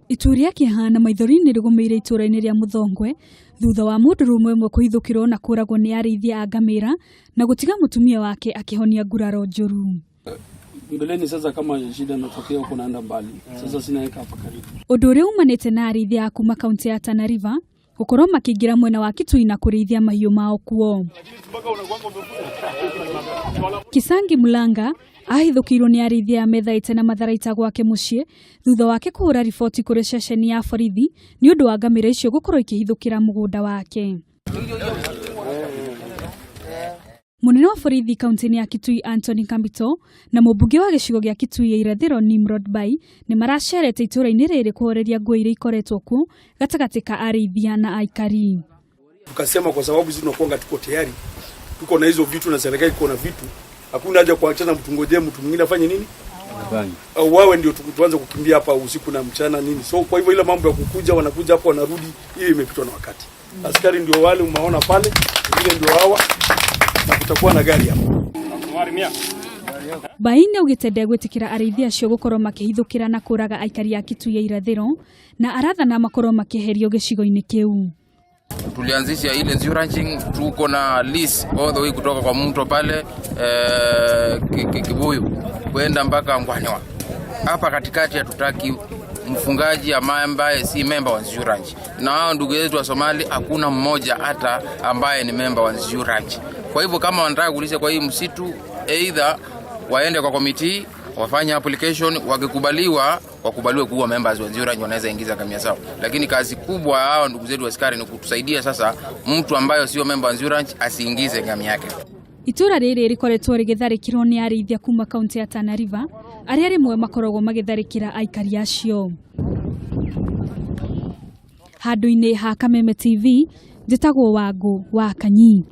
Itu rĩa kĩeha na maithori nĩ rĩgũmĩire itũũra-inĩ rĩa Mũthongwe thutha wa mũndũrũme ũmwe kũhithũkĩrwo na kũragwo nĩ arĩithia a ngamĩra na gũtiga mũtumia wake akĩhonia nguraro njũru. Mbeleni sasa kama shida inatokea huko naenda mbali. Sasa sinaweka hapa karibu. Ũndũ ũrĩa umanĩte na arĩithia a kuma kaunti ya Tana River gũkorwo makĩingĩra mwena wa Kitui na kũrĩithia mahiũ mao kuo. Kisangi Mulanga ahithũkĩirwo nĩ arĩithia methaĩte na matharaita gwake mũciĩ thutha wake kũhũra riboti kũrĩ ceceni ya borithi nĩ ũndũ wa ngamĩra icio gũkorwo ikĩhithũkĩra mũgũnda wake. Mũnene wa borithi kaunti-inĩ ya Kitui Anthony Kambito na mũmbunge wa gĩcigo gĩa Kitui ya irathĩro Nimrod Bai nĩ maracerete itũũra-inĩ rĩrĩ kũhoreria ngũĩ iria ikoretwo kuo gatagatĩ ka arĩithia na aikari. Tukasema kwa sababu sisi tunakuwa tuko tayari, tuko na hizo vitu na serikali iko na vitu, hakuna haja kuachana, mtu ngojee mtu mwingine afanye nini au wawe ndio tuanze kukimbia hapa usiku na mchana nini. So kwa hivyo ile mambo ya kukuja wanakuja hapo wanarudi, hiyo imepitwa na wakati. Askari ndio wale umeona pale, wengine ndio hawa, na kutakuwa na gari hapo. Bai nĩaugĩte ndegwĩtĩkĩra arĩithi acio gũkorwo makĩhithũkĩra na kũraga aikari a Kitui ya irathĩro na arathana makorwo makĩeherio gĩcigo-inĩ kĩu. Tulianzisha ile zoo ranching, tuko na lease all the way kutoka kwa mto pale Kibuyu kwenda mpaka Ngwanewa. Hapa katikati hatutaki mfungaji ambaye si memba wa Nziu Ranch, na hao ndugu yetu wa Somali hakuna mmoja hata ambaye ni memba wa Nziu Ranch. Kwa hivyo kama wanataka kulisha kwa hii msitu, either waende kwa committee wafanye application, wakikubaliwa wakubaliwe kuwa members wa Nziu Ranch, wanaweza ingiza ngamia zao. Lakini kazi kubwa hao ndugu zetu askari ni kutusaidia sasa, mtu ambayo sio member wa Nziu Ranch asiingize ngamia yake. Itũũra rĩrĩ rĩkoretwo rĩgĩtharĩkĩrwo nĩ arĩithia kuma kaunti ya Tana River arĩa rĩmwe makoragwo magĩtharĩkĩra aikari acio. Handũ-inĩ ha Kameme TV, njĩtagwo Wangũ wa Kanyi.